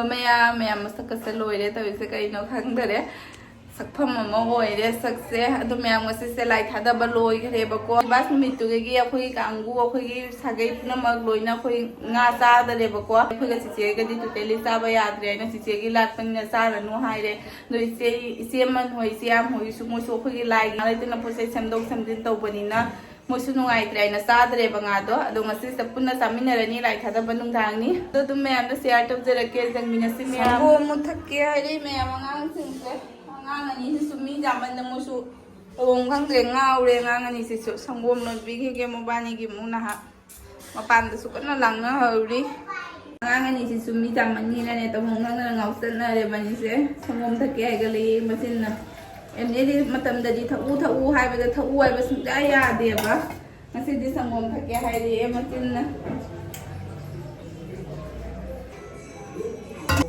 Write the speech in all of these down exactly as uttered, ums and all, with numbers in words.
ꯃꯌꯥꯝ ꯃꯌꯥꯝ ꯃꯁꯛꯀꯁꯦ ꯂꯣꯏꯔꯦ ꯇꯧꯔꯤꯁꯦ, ꯀꯩꯅꯣ ꯈꯪꯗꯔꯦ꯫ ꯁꯛꯐꯝ ꯑꯃ ꯑꯣꯏꯔꯦ ꯁꯛꯁꯦ꯫ ꯑꯗꯣ ꯃꯌꯥꯝ, ꯉꯁꯤꯁꯦ ꯂꯥꯏ ꯊꯥꯗꯕ ꯂꯣꯏꯈ꯭ꯔꯦꯕꯀꯣ꯫ ꯕꯥꯁ ꯅꯨꯃꯤꯠꯇꯨꯗꯒꯤ ꯑꯩꯈꯣꯏꯒꯤ ꯀꯥꯡꯕꯨ, ꯑꯩꯈꯣꯏꯒꯤ ꯁꯥꯒꯩ ꯄꯨꯝꯅꯃꯛ ꯂꯣꯏꯅ ꯑꯩꯈꯣꯏ ꯉꯥ ꯆꯥꯗꯔꯦꯕꯀꯣ꯫ ꯑꯩꯈꯣꯏꯒ ꯆꯤꯆꯦꯒꯗꯤ totally ꯆꯥꯕ ꯌꯥꯗ꯭ꯔꯦ ꯍꯥꯏꯅ ꯆꯤꯆꯦꯒꯤ ꯂꯥꯠꯄꯅꯤꯅ ꯆꯥꯔꯅꯨ ꯍꯥꯏꯔꯦ꯫ ꯑꯗꯣ ꯏꯆꯦ, ꯏꯆꯦ ꯑꯃꯟ ꯍꯣꯏ, ꯏꯆꯦ ꯌꯥꯝ ꯍꯣꯏꯁꯨ, ꯃꯣꯏꯁꯨ ꯑꯩꯈꯣꯏꯒꯤ ꯂꯥꯏꯒꯤ ꯉꯥ ꯂꯩꯇꯅ ꯄꯣꯠ ꯆꯩ ꯁꯦꯝꯗꯣꯛ ꯁꯦꯝꯖꯤꯟ ꯇꯧꯕꯅꯤꯅ ꯃꯣꯏꯁꯨ ꯅꯨꯡꯉꯥꯏꯇ꯭ꯔꯦ ꯍꯥꯏꯅ ꯆꯥꯗ꯭ꯔꯦꯕ ꯉꯥꯗꯣ꯫ ꯑꯗꯣ ꯉꯁꯤꯁꯤꯗ ꯄꯨꯟꯅ ꯆꯥꯃꯤꯟꯅꯔꯅꯤ ꯂꯥꯏ ꯊꯥꯗꯕ ꯅꯨꯡꯗꯥꯡꯅꯤ꯫ ꯑꯗꯣ ꯑꯗꯨꯝ ꯃꯌꯥꯝꯗ share ꯇꯧꯖꯔꯛꯀꯦ, ꯌꯦꯡꯃꯤꯟꯅꯁꯤ ꯃꯌꯥꯝ꯫ ꯁꯪꯒꯣꯝ ꯑꯃꯨꯛ ꯊꯛꯀꯦ ꯍꯥꯏꯔꯤ ꯃꯌꯥꯝ ꯑꯉꯥꯡꯁꯤꯡꯁꯦ꯫ ꯑꯉꯥꯡ ꯑꯅꯤꯁꯤꯁꯨ ꯃꯤ ꯌꯥꯝꯃꯟꯗ ꯃꯣꯏꯁꯨ ꯇꯧꯐꯝ ꯈꯪꯗ꯭ꯔꯦ, ꯉꯥꯎꯔꯦ ꯑꯉꯥꯡ ꯑꯅꯤꯁꯤꯁꯨ꯫ ꯁꯪꯒꯣꯝ ꯂꯣꯟꯕꯤꯈꯤꯒꯦ ꯃꯕꯥꯅꯤꯒꯤ ꯑꯃꯨꯛ ꯅꯍꯥꯛ꯫ ꯃꯄꯥꯟꯗꯁꯨ ꯀꯟꯅ ꯂꯥꯡꯅꯍꯧꯔꯤ꯫ ꯑꯉꯥꯡ ꯑꯅꯤꯁꯤꯁꯨ ꯃꯤ ꯌꯥꯝꯃꯟꯒꯤꯅꯅꯦ ꯇꯧꯐꯝ ꯈꯪꯗꯅ ꯉꯥꯎꯁꯟꯅꯔꯦ ꯃꯅꯤꯁꯦ꯫ ꯁꯪꯒꯣꯝ ꯊꯛꯀꯦ ꯍꯥꯏꯒꯠꯂꯛꯏ ꯃꯆꯤꯟꯅ꯫ ꯑꯦꯝꯅꯦꯗꯤ ꯃꯇꯝꯗꯗꯤ ꯊꯛꯎ ꯊꯛꯎ ꯍꯥꯏꯕꯗ ꯊꯛꯎ ꯍꯥꯏꯕ ꯁꯨꯡꯌꯥ ꯌꯥꯗꯦꯕ꯫ ꯉꯁꯤꯗꯤ ꯁꯪꯒꯣꯝ ꯊꯛꯀꯦ ꯍꯥꯏꯔꯛꯑꯦ ꯃꯆꯤꯟꯅ꯫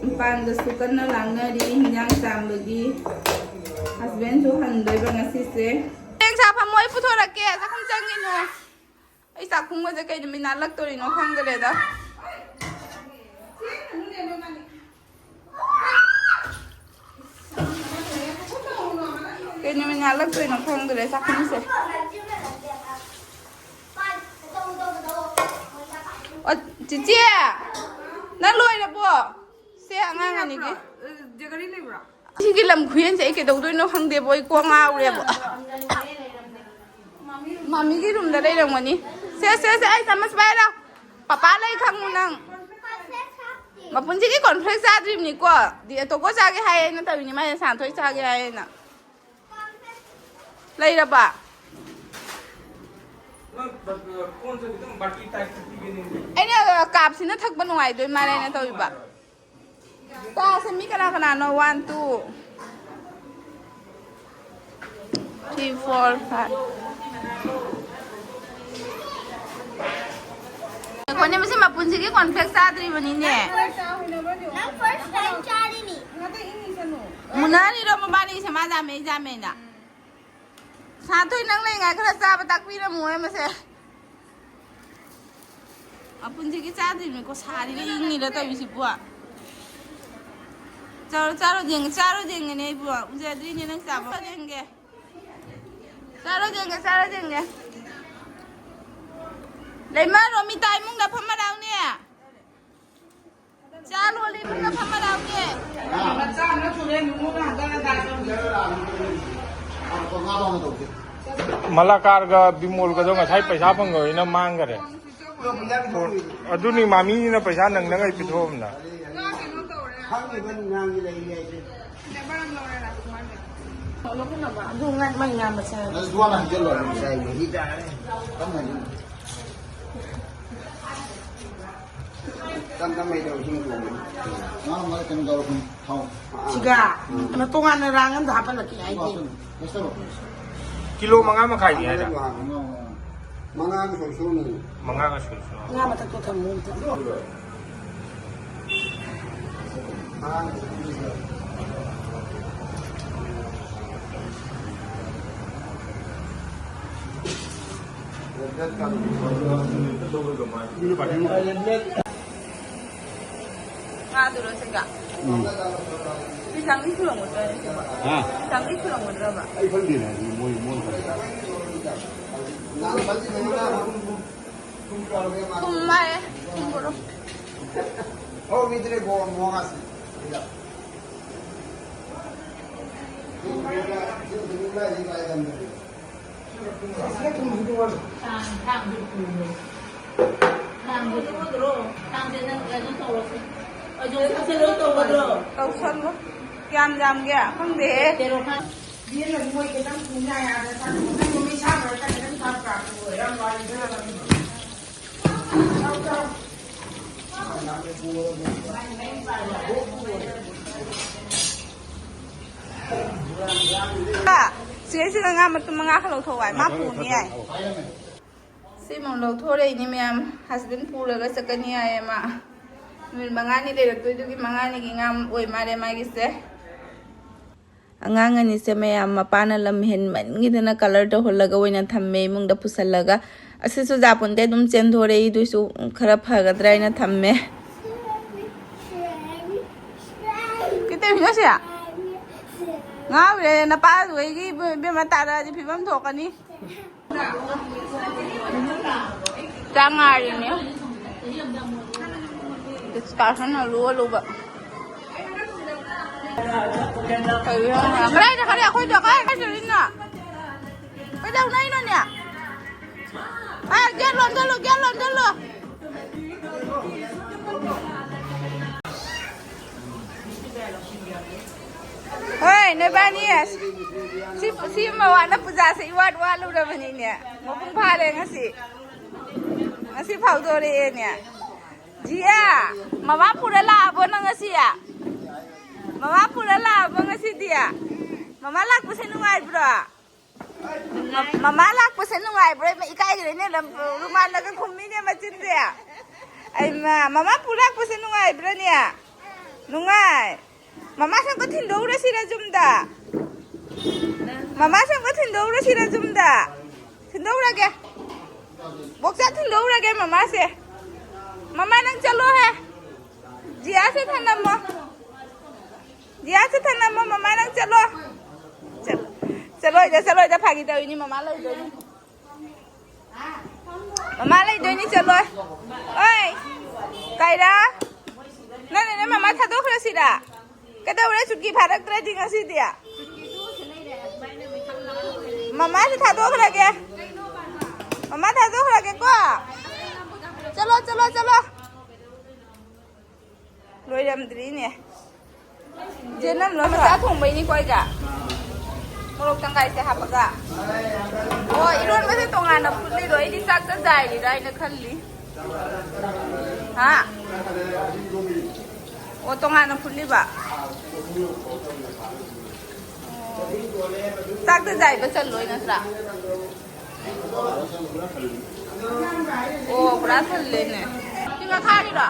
ꯃꯄꯥꯟꯗꯁꯨ ꯀꯟꯅ ꯂꯥꯡꯅꯔꯤ ꯍꯤꯟꯖꯥꯡ ꯆꯥꯝꯕꯒꯤ꯫ Husbandꯁꯨ ꯍꯟꯗꯣꯏꯕ ꯉꯁꯤꯁꯦ꯫ ꯆꯦꯡ ꯁꯥꯐꯝ ꯃꯣꯏ ꯄꯨꯊꯣꯔꯛꯀꯦ, ꯆꯥꯛꯈꯨꯝ ꯆꯪꯒꯤꯅꯨ꯫ ꯑꯩ ꯆꯥꯛꯈꯨꯝꯒꯁꯦ ꯀꯩ ꯅꯨꯃꯤꯠ ꯅꯥꯜꯂꯛꯇꯣꯔꯤꯅꯣ ꯈꯪꯗ꯭ꯔꯦꯗ꯫ ꯀꯩ ꯅꯨꯃꯤꯠ ꯅꯥꯜꯂꯛꯇꯣꯏꯅꯣ ꯈꯪꯗ꯭ꯔꯦ ꯆꯥꯛꯈꯨꯝꯁꯦ꯫ ꯑꯣ, ꯆꯤꯆꯦ, ꯅꯪ ꯂꯣꯏꯔꯕꯣ? ꯁꯦ, ꯑꯉꯥꯡ ꯑꯅꯤꯒꯤ꯫ ꯖꯒꯔꯤ ꯂꯩꯕ꯭ꯔꯣ? ꯁꯤꯒꯤ ꯂꯝ ꯈꯨꯍꯦꯟꯁꯦ ꯑꯩ ꯀꯩꯗꯧꯗꯣꯏꯅꯣ ꯈꯪꯗꯦꯕꯣ, ꯑꯩ ꯀꯣꯛ ꯉꯥꯎꯔꯦꯕ꯫ ꯃꯥꯃꯤꯒꯤ ꯔꯨꯝꯗ ꯂꯩꯔꯝꯒꯅꯤ꯫ ꯁꯦ, ꯁꯦ, ꯁꯦ, ꯑꯩ ꯆꯥꯃꯁ ꯄꯥꯏꯔꯣ꯫ ꯄꯄꯥ ꯂꯩ ꯈꯪꯉꯨ ꯅꯪ꯫ ꯃꯄꯨꯟꯁꯤꯒꯤ cornflakes ꯆꯥꯗ꯭ꯔꯤꯕꯅꯤꯀꯣ꯫ ꯗꯤ ꯑꯇꯣꯀꯣ ꯆꯥꯒꯦ ꯍꯥꯏꯌꯦꯅ ꯇꯧꯔꯤꯅꯤ, ꯃꯥꯅ ꯁꯥꯟꯊꯣꯏ ꯆꯥꯒꯦ ꯍꯥꯏꯌꯦꯅ꯫ ꯂꯩꯔꯕ? ꯑꯩꯅ ꯀꯥꯞꯁꯤꯅ ꯊꯛꯄ ꯅꯨꯡꯉꯥꯏꯗꯣꯏ ꯃꯥꯜꯂꯦ ꯑꯩꯅ ꯇꯧꯔꯤꯕ꯫ ꯆꯥꯁꯦ ꯃꯤ ꯀꯅꯥ ꯀꯅꯥꯅꯣ? One, two, three, four, five꯫ ꯑꯩꯈꯣꯏꯅꯦ ꯃꯁꯤ ꯃꯄꯨꯟꯁꯤꯒꯤ cornflakes ꯆꯥꯗ꯭ꯔꯤꯕꯅꯤꯅꯦ꯫ ꯅꯪ first time ꯆꯥꯔꯤꯅꯤ꯫ ꯃꯨꯟꯅꯔꯤꯔꯣ ꯃꯕꯥꯅꯤꯁꯦ? ꯃꯥ ꯌꯥꯝꯃꯦ, ꯑꯩ ꯌꯥꯝꯃꯦꯅ꯫ ꯁꯥꯟꯊꯣꯏ, ꯅꯪ ꯂꯩꯉꯥꯏ ꯈꯔ ꯆꯥꯕ ꯇꯥꯛꯄꯤꯔꯝꯃꯣꯍꯦ ꯃꯁꯦ꯫ ꯃꯄꯨꯟꯁꯤꯒꯤ ꯆꯥꯗ꯭ꯔꯤꯕꯅꯤꯀꯣ, ꯁꯥꯔꯤꯔ ꯏꯪꯉꯤꯔ ꯇꯧꯔꯤꯁꯤꯕꯣ꯫ ꯆꯥꯔꯣ, ꯆꯥꯔꯣ ꯌꯦꯡꯒꯦ, ꯆꯥꯔꯣ ꯌꯦꯡꯒꯦꯅꯦ ꯑꯩꯕꯨ꯫ ꯎꯖꯗ꯭ꯔꯤꯅꯦ ꯅꯪ ꯆꯥꯕ꯫ ꯆꯥꯔꯣ ꯌꯦꯡꯒꯦ꯫ ꯆꯥꯔꯣ ꯌꯦꯡꯒꯦ, ꯆꯥꯔꯣ ꯌꯦꯡꯒꯦ꯫ ꯂꯩꯃ, ꯔꯣꯃꯤꯇꯥ ꯏꯃꯨꯡꯗ ꯐꯝꯃ ꯂꯥꯎꯅꯦ꯫ ꯆꯥ ꯂꯣꯜꯂꯤ ꯏꯃꯨꯡꯗ ꯐꯝꯃ ꯂꯥꯎꯅꯦ꯫ ꯃꯂꯥꯀꯥꯔꯒ ꯕꯤꯃꯣꯜꯒꯗꯣ ꯉꯁꯥꯏ ꯄꯩꯁꯥ ꯐꯪꯉꯣꯏꯅ ꯃꯥꯡꯈꯔꯦ꯫ ꯑꯗꯨꯅꯤ ꯃꯥꯃꯤꯅ ꯄꯩꯁꯥ ꯅꯪꯅꯉꯩ ꯄꯤꯊꯣꯛꯑꯝꯅ꯫ ꯑꯗꯨ ꯉꯥ-, ꯃꯩ ꯉꯥ ꯃꯆꯥ꯫ ꯁꯤꯒ ꯑꯃ ꯇꯣꯉꯥꯟꯅ ꯔꯥꯡ ꯑꯝꯗ ꯍꯥꯞꯄꯜꯂꯛꯀꯦ ꯍꯥꯏꯗꯤ꯫ ꯀꯤꯂꯣ ꯃꯉꯥ ꯃꯈꯥꯏꯅꯤ ꯍꯥꯏꯗ꯫ ꯃꯉꯥꯒꯤ ꯁꯣꯏꯁꯣꯅꯤ꯫ ꯃꯉꯥꯒ ꯁꯣꯏꯁꯣ꯫ ꯉꯥ ꯃꯊꯛꯇꯣ ꯊꯝꯃꯨ ꯑꯝꯇ꯫ ꯉꯥꯗꯨꯔꯣ ꯁꯤꯒ? ꯎꯝ. ꯁꯤ ꯆꯥꯡꯗꯤ ꯁꯨꯔꯝꯒꯗ꯭ꯔꯅꯦ ꯁꯤꯕꯣ? ꯍꯥ? ꯆꯥꯡꯗꯤ ꯁꯨꯔꯝꯒꯗ꯭ꯔꯕ? ꯑꯩ ꯈꯪꯗꯦꯅꯦ, ꯃꯣꯏ, ꯃꯣꯏ ꯈꯪꯗꯦ꯫ ꯊꯨꯝ ꯃꯥꯜꯂꯦ, ꯊꯨꯝ ꯄꯨꯔꯛꯑꯣ꯫ ꯍꯣ, ꯃꯤꯗꯨꯅꯦ ꯒꯣ ꯃꯣꯉꯥꯁꯤ꯫ ꯇꯧꯁꯜꯂꯣ꯫ ꯀꯌꯥꯝ ꯌꯥꯝꯒꯦ? ꯈꯪꯗꯦꯍꯦ꯫ ꯁꯤꯒꯩꯁꯤꯗ ꯉꯥ ꯃꯇꯨꯝ ꯃꯉꯥ ꯈꯛ ꯂꯧꯊꯣꯛꯑꯣ ꯍꯥꯏ꯫ ꯃꯥ ꯄꯨꯅꯤ ꯍꯥꯏ꯫ ꯁꯤꯃꯨꯛ ꯂꯧꯊꯣꯔꯛꯏꯅꯤ ꯃꯌꯥꯝ꯫ Husband ꯄꯨꯔꯒ ꯆꯠꯀꯅꯤ ꯍꯥꯏꯌꯦ ꯃꯥ꯫ ꯅꯨꯃꯤꯠ ꯃꯉꯥꯅꯤ ꯂꯩꯔꯛꯇꯣꯏꯗꯨꯒꯤ ꯃꯉꯥꯅꯤꯒꯤ ꯉꯥ ꯑꯣꯏ ꯃꯥꯜꯂꯦ ꯃꯥꯒꯤꯁꯦ꯫ ꯑꯉꯥꯡ ꯑꯅꯤꯁꯦ ꯃꯌꯥꯝ ꯃꯄꯥꯅ ꯂꯝ ꯍꯦꯟꯃꯟꯈꯤꯗꯅ color ꯇꯧꯍꯜꯂꯒ ꯑꯣꯏꯅ ꯊꯝꯃꯦ ꯏꯃꯨꯡꯗ ꯄꯨꯁꯜꯂꯒ꯫ ꯑꯁꯤꯁꯨ ꯖꯥꯄꯣꯟꯇꯦ, ꯑꯗꯨꯝ ꯆꯦꯟꯊꯣꯔꯛꯏ, ꯑꯗꯨꯏꯁꯨ ꯈꯔ ꯐꯒꯗ꯭ꯔꯥ ꯍꯥꯏꯅ ꯊꯝꯃꯦ꯫ ꯀꯩꯅꯣ ꯁꯤ? ꯉꯥꯎꯔꯦ ꯅꯄꯥꯗꯨ ꯑꯩꯒꯤ ꯏꯕꯦꯝꯃ ꯇꯥꯔꯛꯑꯗꯤ ꯐꯤꯕꯝ ꯊꯣꯛꯀꯅꯤ꯫ ꯆꯥꯛ ꯉꯥꯏꯔꯤꯅꯦ꯫ Discussion ꯑꯂꯨ ꯑꯂꯨꯕ꯫ ꯀꯗꯥꯏꯗ ꯈꯔ ꯑꯩꯈꯣꯏꯗꯣ ꯀꯥꯏ ꯀꯥꯏ ꯆꯠꯂꯤꯅꯣ? ꯀꯩꯗꯧꯅꯩꯅꯣꯅꯦ? ꯑꯥ, gate ꯂꯣꯟꯖꯜꯂꯨ, gate ꯂꯣꯟꯖꯜꯂꯨ꯫ ꯍꯣꯏ, ꯅꯣꯏꯕꯥꯅꯤ, ꯁꯤ, ꯁꯤ ꯃꯋꯥꯅ ꯄꯨꯖꯥꯁꯦ ꯏꯋꯥꯠ ꯋꯥꯠꯂꯨꯔꯕꯅꯤꯅꯦ꯫ ꯃꯄꯨꯡ ꯐꯥꯔꯦ ꯉꯁꯤ꯫ ꯉꯁꯤ ꯐꯥꯎꯗꯣꯔꯛꯑꯦꯅꯦ꯫ ꯖꯤꯌꯥ, ꯃꯃꯥ ꯄꯨꯔ ꯂꯥꯛꯑꯕꯣ ꯅꯪ ꯉꯁꯤ? ꯃꯃꯥ ꯄꯨꯔ ꯂꯥꯛꯑꯕꯣ ꯉꯁꯤꯗꯤ? ꯃꯃꯥ ꯂꯥꯛꯄꯁꯦ ꯅꯨꯡꯉꯥꯏꯕ꯭ꯔꯣ? ꯃ-, ꯃꯃꯥ ꯂꯥꯛꯄꯁꯦ ꯅꯨꯡꯉꯥꯏꯕ꯭ꯔꯣ? ꯏꯃꯥ, ꯏꯀꯥꯏꯈ꯭ꯔꯦꯅꯦ, ꯂꯝ-, ꯔꯨꯃꯥꯟꯅꯒ ꯈꯨꯝꯃꯤꯅꯦ ꯃꯆꯤꯟꯁꯦ꯫ ꯑꯩꯃ, ꯃꯃꯥ ꯄꯨ ꯂꯥꯛꯄꯁꯦ ꯅꯨꯡꯉꯥꯏꯕ꯭ꯔꯥꯅꯦ? ꯅꯨꯡꯉꯥꯏ꯫ ꯃꯃꯥꯁꯦ ꯑꯝꯇ ꯊꯤꯟꯗꯣꯛꯎꯔꯁꯤꯔ ꯌꯨꯝꯗ? ꯃꯃꯥꯁꯦ ꯑꯝꯇ ꯊꯤꯟꯗꯣꯛꯎꯔꯁꯤꯔ ꯌꯨꯝꯗ? ꯊꯤꯟꯗꯣꯛꯎꯔꯒꯦ꯫ ꯕꯣꯛꯆꯥ ꯊꯤꯟꯗꯣꯛꯎꯔꯒꯦ ꯃꯃꯥꯁꯦ꯫ ꯃꯃꯥ, ꯅꯪ ꯆꯠꯂꯣꯍꯦ꯫ ꯖꯤꯌꯥꯁꯦ ꯊꯅꯝꯃꯣ꯫ ꯖꯤꯌꯥꯁꯦ ꯊꯅꯝꯃꯣ, ꯃꯃꯥ ꯅꯪ ꯆꯠꯂꯣ꯫ ꯆꯠ-, ꯆꯠꯂꯣꯏꯗ, ꯆꯠꯂꯣꯏꯗ, ꯐꯥꯒꯤ ꯇꯧꯔꯤꯅꯤ, ꯃꯃꯥ ꯂꯩꯗꯣꯏꯅꯤ꯫ ꯃꯃꯥ ꯂꯩꯗꯣꯏꯅꯤ, ꯆꯠꯂꯣꯏ꯫ ꯑꯣꯏ, ꯀꯥꯏꯔꯥ? ꯅꯪꯅꯅꯦ ꯃꯃꯥ ꯊꯥꯗꯣꯛꯈ꯭ꯔꯁꯤꯔꯥ? ꯀꯩꯗꯧꯔꯦ, ꯁꯨꯇꯤ ꯐꯥꯔꯛꯇ꯭ꯔꯗꯤ ꯉꯁꯤꯗꯤ? ꯃꯃꯥꯁꯦ ꯊꯥꯗꯣꯛꯈ꯭ꯔꯒꯦ꯫ ꯃꯃꯥ ꯊꯥꯗꯣꯛꯈ꯭ꯔꯒꯦꯀꯣ꯫ ꯆꯠꯂꯣ, ꯆꯠꯂꯣ, ꯆꯠꯂꯣ꯫ ꯂꯣꯏꯔꯝꯗ꯭ꯔꯤꯅꯦ꯫ ꯆꯦꯅꯝ ꯂꯣꯏ ꯃꯆꯥ ꯊꯣꯡꯕꯩꯅꯤꯀꯣ ꯑꯩꯒ꯫ ꯃꯣꯔꯣꯛ ꯇꯪꯈꯥꯏꯁꯦ ꯍꯥꯞꯄꯒ꯫ ꯑꯣ, ꯏꯔꯣꯟꯕꯁꯦ ꯇꯣꯉꯥꯟꯅ ꯐꯨꯠꯂꯤꯔꯣ? ꯑꯩꯗꯤ ꯆꯥꯛ ꯆꯥꯛ ꯆꯥꯏꯔꯤꯔꯥ ꯍꯥꯏꯅ ꯈꯜꯂꯤ꯫ ꯍꯥ? ꯑꯣ, ꯇꯣꯉꯥꯟꯅ ꯐꯨꯠꯂꯤꯕ꯫ ꯑꯣ꯫ ꯆꯥꯛꯇ ꯆꯥꯏꯕ ꯆꯜꯂꯣꯏ ꯅꯠꯇ꯭ꯔꯥ? ꯑꯣ, ꯄꯨꯔꯥ ꯊꯜꯂꯦꯅꯦ꯫ ꯁꯤ ꯉꯥꯈꯥꯒꯤꯔꯣ?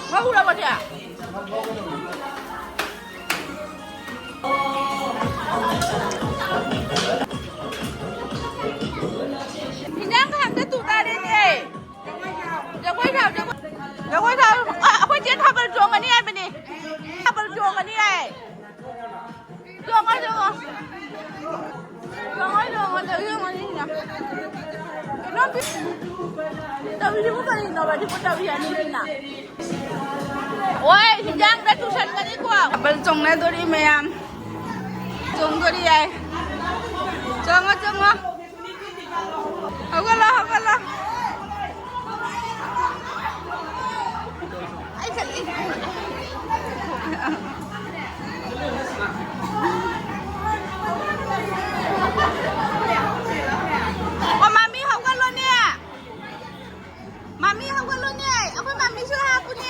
ꯉꯧꯔꯕꯣ ꯁꯦ? ꯍꯤꯟꯖꯥꯡ ꯈꯥꯡꯗ ꯇꯨ ꯇꯥꯔꯦꯅꯦ꯫ ꯖꯒꯣꯏ ꯁꯥꯎ, ꯖꯒꯣꯏ, ꯖꯒꯣꯏ ꯁꯥꯎ꯫ ꯑ, ꯑꯩꯈꯣꯏ ꯆꯦ ꯊꯥꯕꯜ ꯆꯣꯡꯒꯅꯤ ꯍꯥꯏꯕꯅꯤ꯫ ꯊꯥꯕꯜ ꯆꯣꯡꯒꯅꯤ ꯍꯥꯏ꯫ ꯁꯤꯕꯨ ꯀꯔꯤꯅꯣꯕ? ꯁꯤꯕꯨ ꯇꯧꯔꯤ ꯑꯅꯤꯁꯤꯅ꯫ ꯑꯣꯏ, ꯍꯤꯟꯖꯥꯡꯗ ꯇꯨꯁꯟꯒꯅꯤꯀꯣ꯫ ꯊꯥꯕꯜ ꯆꯣꯡꯅꯗꯣꯔꯤ ꯃꯌꯥꯝ꯫ ꯆꯣꯡꯗꯣꯔꯤ ꯌꯥꯏ꯫ ꯆꯣꯡꯉꯣ, ꯆꯣꯡꯉꯣ꯫ ꯍꯧꯒꯠꯂꯣ, ꯍꯧꯒꯠꯂꯣ꯫ ꯑꯩ ꯆꯠꯂꯤ꯫ ꯑꯣ, ꯃꯥꯃꯤ ꯍꯧꯒꯠꯂꯣꯅꯦ꯫ ꯃꯥꯃꯤ ꯍꯧꯒꯠꯂꯣꯅꯦ꯫ ꯑꯩꯈꯣꯏ ꯃꯥꯃꯤꯁꯨ ꯍꯥꯞꯄꯨꯅꯦ꯫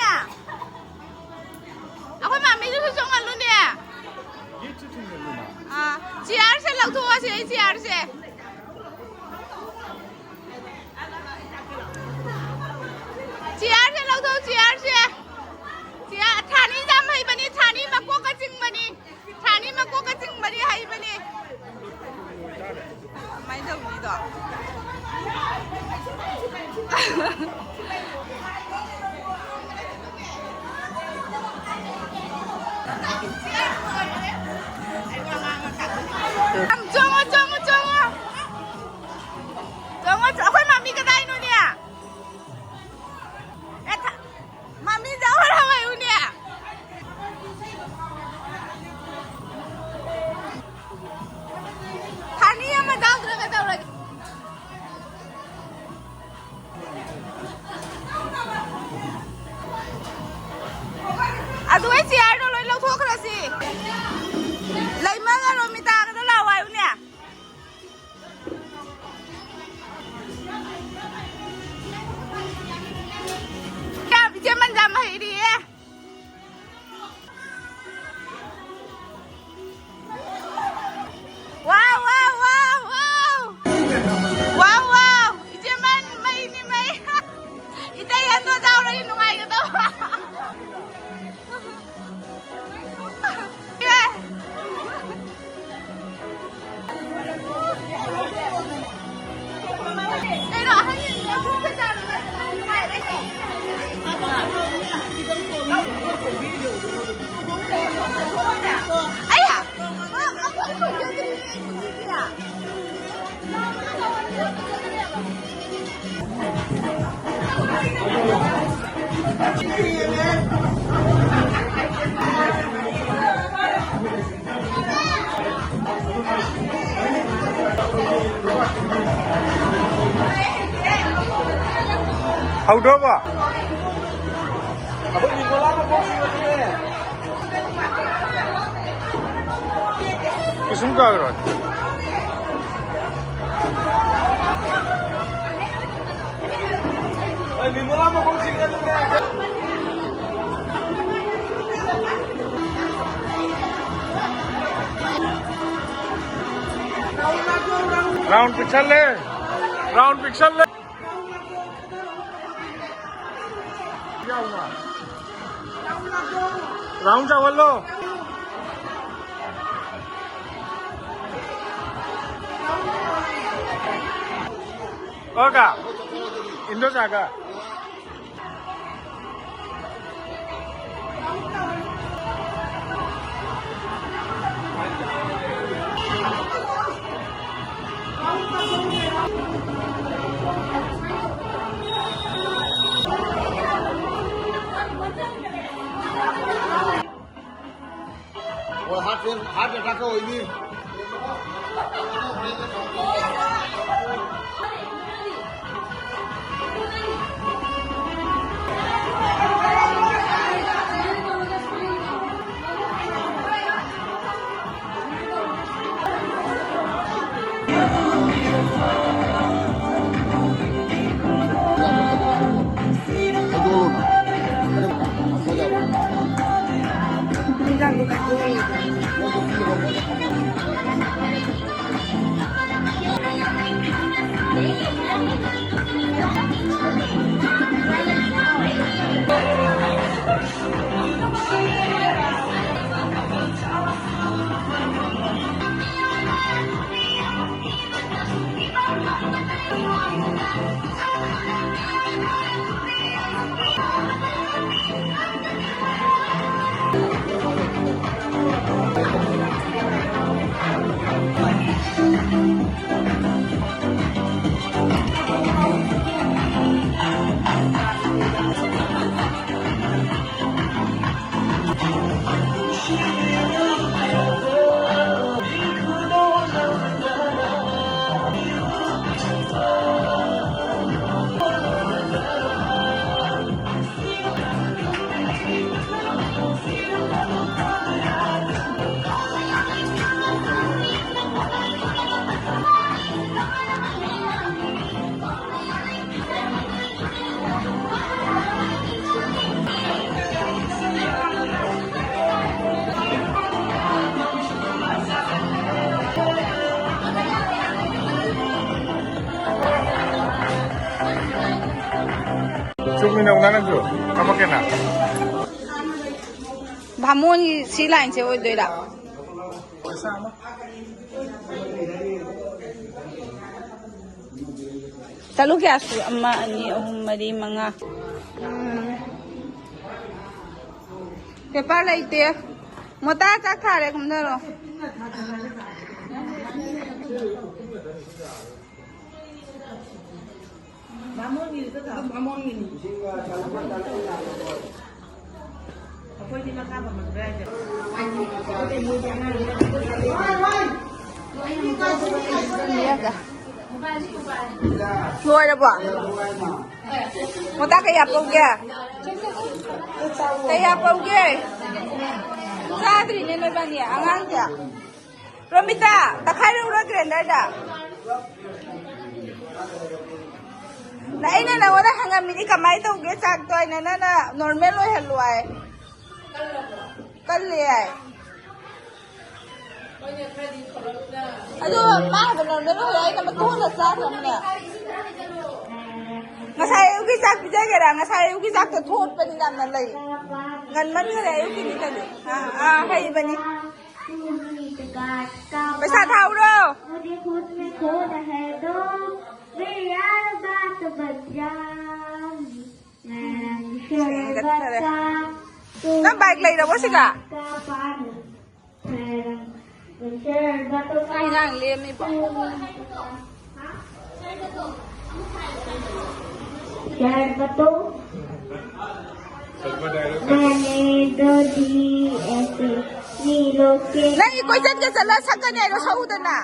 ꯑꯩꯈꯣꯏ ꯃꯥꯃꯤꯗꯨꯁꯨ ꯆꯣꯡꯍꯜꯂꯨꯅꯦ꯫ ꯑꯥ, ꯆꯤꯌꯥꯔꯁꯦ ꯂꯧꯊꯣꯛꯑꯁꯦ, ꯑꯩ ꯆꯤꯌꯥꯔꯁꯦ꯫ ꯆꯤꯌꯥꯔꯁꯦ ꯂꯧꯊꯣꯛ, ꯆꯤꯌꯥꯔꯁꯦ꯫ ꯆꯤꯌꯥꯔ, ꯊꯥꯅꯤꯁꯦ ꯌꯥꯝ ꯍꯩꯕꯅꯤ, ꯊꯥꯅꯤ ꯃꯀꯣꯛꯀ ꯆꯤꯡꯕꯅꯤ꯫ ꯊꯥꯅꯤ ꯃꯀꯣꯛꯀ ꯆꯤꯡꯕꯗꯤ ꯍꯩꯕꯅꯤ꯫ ꯀꯃꯥꯏꯅ ꯇꯧꯅꯤꯗꯣ? ꯆꯣꯡꯉꯣ, ꯆꯣꯡꯉꯣ, ꯆꯣꯡꯉꯣ꯫ ꯆꯣꯡꯉꯣ, ꯆꯣ-, ꯑꯩꯈꯣꯏ ꯃꯥꯃꯤ ꯀꯗꯥꯏꯅꯣꯅꯦ? ꯑꯦ, ꯊ-, ꯃꯥꯃꯤ ꯖꯧꯍꯔ ꯍꯋꯥꯏ ꯎꯅꯦ꯫ ꯊꯥꯅꯤ ꯑꯃ ꯌꯥꯎꯗ꯭ꯔꯒ ꯇꯧꯔꯒꯦ꯫ ꯑꯗꯨ ꯑꯩ ꯆꯤꯌꯔꯗꯣ ꯂꯣꯏ ꯂꯧꯊꯣꯛꯈ꯭ꯔꯁꯤ꯫ ꯂꯩꯃꯒ ꯔꯣꯃꯤꯇꯥꯒꯗꯣ ꯂꯥꯛꯑꯣ ꯍꯥꯏꯌꯨꯅꯦ꯫ ꯌꯥꯝ, ꯏꯆꯦ ꯃꯟꯖꯥ ꯃꯍꯩꯔꯤꯌꯦ꯫ ꯋꯥꯎ, ꯋꯥꯎ, ꯋꯥꯎ, ꯋꯥꯎ꯫ ꯋꯥꯎ, ꯋꯥꯎ꯫ ꯏꯆꯦ ꯃꯟ, ꯃꯩꯅꯤ, ꯃꯩ꯫ ꯏꯇꯩ ꯑꯗꯣ ꯌꯥꯎꯔꯗꯤ ꯅꯨꯡꯉꯥꯏꯒꯗꯧꯕ꯫ ꯍꯧꯗ꯭ꯔꯕꯣ? ꯀꯩꯁꯨꯝ ꯀꯥꯏꯔꯣꯏ꯫ Round ꯄꯤꯛꯁꯜꯂꯦ, round ꯄꯤꯛꯁꯜꯂꯦ꯫ Round ꯆꯥꯎꯍꯜꯂꯣ꯫ ꯑꯣ ꯀꯥ, ꯏꯟꯗꯣ ꯆꯥꯒ꯫ ꯍꯣꯏ, heart fail, heart attack ꯑꯣꯏꯅꯤ꯫ ꯅꯪꯁꯨ ꯀꯥꯄꯛꯀꯦꯅ? ꯕꯥꯃꯣꯟꯒꯤ ꯁꯤ ꯂꯥꯏꯟꯁꯦ ꯑꯣꯏꯗꯣꯏꯔꯥ? ꯆꯠꯂꯨ ꯀꯌꯥ ꯁꯨ? ꯑꯃ, ꯑꯅꯤ, ꯑꯍꯨꯝ, ꯃꯔꯤ, ꯃꯉꯥ꯫ ꯎꯝ꯫ ꯄꯦꯄꯔ ꯂꯩꯇꯦ꯫ ꯃꯣꯇꯥ ꯆꯥꯛ ꯊꯥꯔꯦ, ꯀꯨꯝꯊꯔꯣ꯫ ꯕꯥꯃꯣꯟꯒꯤꯅꯤ꯫ ꯑꯩꯈꯣꯏꯗꯤ ꯃꯈꯥ ꯐꯝꯃꯛꯇ꯭ꯔꯦ ꯍꯥꯏꯁꯦ꯫ ꯂꯣꯏꯔꯕꯣ? ꯃꯣꯇꯥ ꯀꯌꯥ ꯄꯧꯒꯦ? ꯀꯌꯥ ꯄꯧꯒꯦ? ꯆꯥꯗ꯭ꯔꯤꯅꯦ ꯅꯣꯏꯕꯥꯅꯤ, ꯑꯉꯥꯡꯁꯦ꯫ ꯔꯣꯃꯤꯇꯥ, ꯇꯛꯈꯥꯏꯔꯛꯎꯔꯣ ꯒ꯭ꯔꯦꯟꯗꯔꯗ? ꯅ-, ꯑꯩꯅ ꯅꯉꯣꯟꯗ ꯍꯪꯉꯝꯃꯤꯅꯤ, ꯀꯃꯥꯏꯅ ꯇꯧꯒꯦ ꯆꯥꯛꯇꯣ ꯍꯥꯏꯅ, ꯅꯪꯅ ꯅꯣꯔꯃꯦꯜ ꯑꯣꯏꯍꯜꯂꯨ ꯍꯥꯏ꯫ ꯀꯜꯂꯦ ꯍꯥꯏ꯫ ꯑꯗꯣ ꯃꯥ ꯍꯥꯏꯕ ꯅꯣꯔꯃꯦꯜ ꯑꯣꯏꯍꯜꯂꯨ ꯍꯥꯏ, ꯅꯪ ꯊꯣꯛꯍꯜꯂ ꯆꯥꯗ꯭ꯔꯕꯅꯦ꯫ ꯉꯁꯥꯏ ꯑꯌꯨꯛꯀꯤ ꯆꯥꯛ ꯄꯤꯖꯒꯦꯔꯥ? ꯉꯁꯥꯏ ꯑꯌꯨꯛꯀꯤ ꯆꯥꯛꯇꯣ ꯊꯣꯠꯄꯅꯤ ꯌꯥꯝꯅ ꯂꯩ꯫ ꯉꯟꯃꯟꯈꯔꯦ ꯑꯌꯨꯛꯀꯤꯗꯤ ꯀꯔꯤ? ꯑꯥ, ꯑꯥ, ꯍꯩꯕꯅꯤ꯫ ꯄꯩꯁꯥ ꯊꯥꯎꯔꯣ? मुझे खुद में खो रहे दो, मेरी यार बात बन जा। ꯅꯪ ꯕꯥꯏꯛ ꯂꯩꯔꯕꯣ ꯁꯤꯒ? ꯀꯩ ꯏꯟꯖꯥꯡ ꯂꯦꯝꯃꯤꯕꯣ? मैंने दो दी ऐसे नीलों के ꯅꯪꯒꯤ ꯀꯣꯏꯆꯠꯀ ꯆꯠꯂ ꯁꯛꯀꯅꯤ ꯍꯥꯏꯔꯣ, ꯁꯛꯎꯗꯅ꯫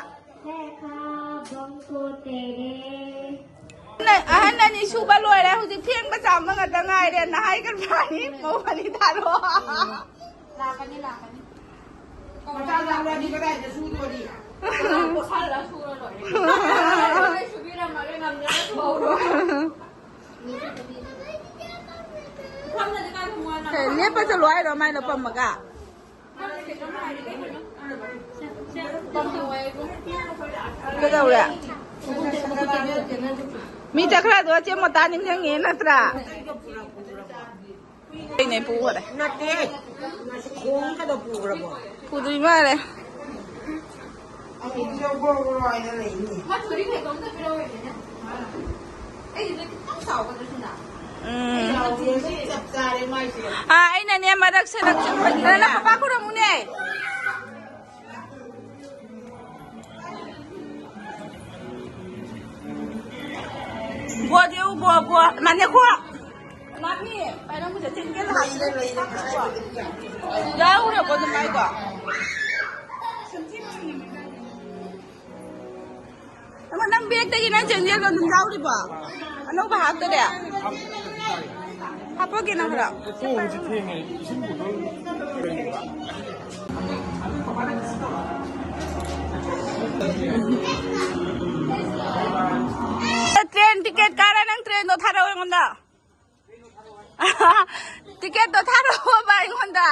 ꯅꯪ ꯑꯍꯟ ꯑꯅꯤ ꯁꯨꯕ ꯂꯣꯏꯔꯦ, ꯍꯧꯖꯤꯛ ꯐꯦꯡꯕ ꯆꯥꯝꯕ ꯉꯥꯛꯇ ꯉꯥꯏꯔꯦ꯫ ꯅꯍꯥꯏ ꯀꯔꯕꯥꯔꯅꯤ, ꯃꯧ ꯑꯅꯤ ꯊꯥꯔꯛꯑꯣ꯫ ꯂꯥꯛꯀꯅꯤ, ꯂꯥꯛꯀꯅꯤ꯫ ꯃꯆꯥ ꯂꯥꯛꯂꯗꯤ ꯀꯗꯥꯏꯗ ꯁꯨꯗꯣꯔꯤ? ꯄꯣꯠꯁꯥꯜꯂ ꯁꯨꯔ ꯂꯣꯏꯔꯦ꯫ ꯁꯨꯕꯤꯔꯝꯃꯒ ꯉꯝꯗ꯭ꯔꯒ ꯁꯨꯍꯧꯔꯣ꯫ ꯐꯝꯅꯗꯤ ꯀꯥꯏ ꯐꯝꯃꯣ ꯍꯥꯏꯅꯣ? ꯀꯩ, ꯂꯦꯞꯄ ꯆꯠꯂꯣ ꯍꯥꯏꯔꯣ, ꯃꯥꯏ ꯂꯧꯐꯝꯃꯒ? ꯀꯩꯗꯧꯔꯦ? ꯃꯤ ꯆꯠꯈ꯭ꯔꯗꯣ ꯆꯦ ꯃꯣꯇꯥ ꯅꯤꯡꯁꯤꯡꯉꯦ ꯅꯠꯇ꯭ꯔꯥ? ꯑꯩꯅ ꯄꯨꯈꯔꯦ꯫ ꯅꯠꯇꯦ꯫ ꯈꯣꯡ ꯀꯩꯗꯧ ꯄꯨꯈ꯭ꯔꯕꯣ? ꯄꯨꯗꯣꯏ ꯃꯥꯜꯂꯦ꯫ ꯑꯩ ꯂꯧꯕ ꯂꯣꯏꯔ ꯂꯩꯅꯤ꯫ ꯎꯝ꯫ ꯑꯥ, ꯑꯩꯅꯅꯦ ꯃꯔꯛ ꯁꯔꯛ ꯆꯠꯄꯒꯤꯅꯦ꯫ ꯄꯄꯥ ꯈꯨꯔꯝꯃꯨꯅꯦ꯫ ꯕꯣꯗꯤꯎ ꯕꯣ ꯕꯣ ꯃꯅꯦ ꯈꯣ꯫ ꯃꯥꯃꯤ ꯄꯥꯏꯔꯝꯕꯗ ꯆꯦꯟꯒꯦ ꯂꯥꯛꯑꯣ꯫ ꯌꯥꯎꯔꯕꯣ ꯑꯗꯨꯝ ꯍꯥꯏꯀꯣ? ꯑꯃ ꯅꯪ ꯕꯦꯒꯇꯒꯤ ꯅꯪ ꯆꯦꯟꯖꯦꯜꯗꯣ ꯑꯗꯨꯝ ꯌꯥꯎꯔꯤꯕꯣ? ꯑꯅꯧꯕ ꯍꯥꯞꯇꯔꯦ? ꯍꯥꯞꯄꯛꯀꯦ ꯅꯪ ꯈꯔ꯫ ꯁꯣꯝꯁꯦ ꯊꯦꯡꯉꯦ, ꯏꯁꯤꯡ ꯕꯣꯇꯜ ꯂꯩꯕ꯫ ꯇ꯭ꯔꯦꯟ ꯇꯤꯀꯦꯠ ꯀꯥꯔꯦ, ꯅꯪ ꯇ꯭ꯔꯦꯟꯗꯣ ꯊꯥꯔꯛꯑꯣ ꯑꯩꯉꯣꯟꯗ꯫ ꯇꯤꯀꯦꯠꯇꯣ ꯊꯥꯔꯛꯑꯣꯕ ꯑꯩꯉꯣꯟꯗ꯫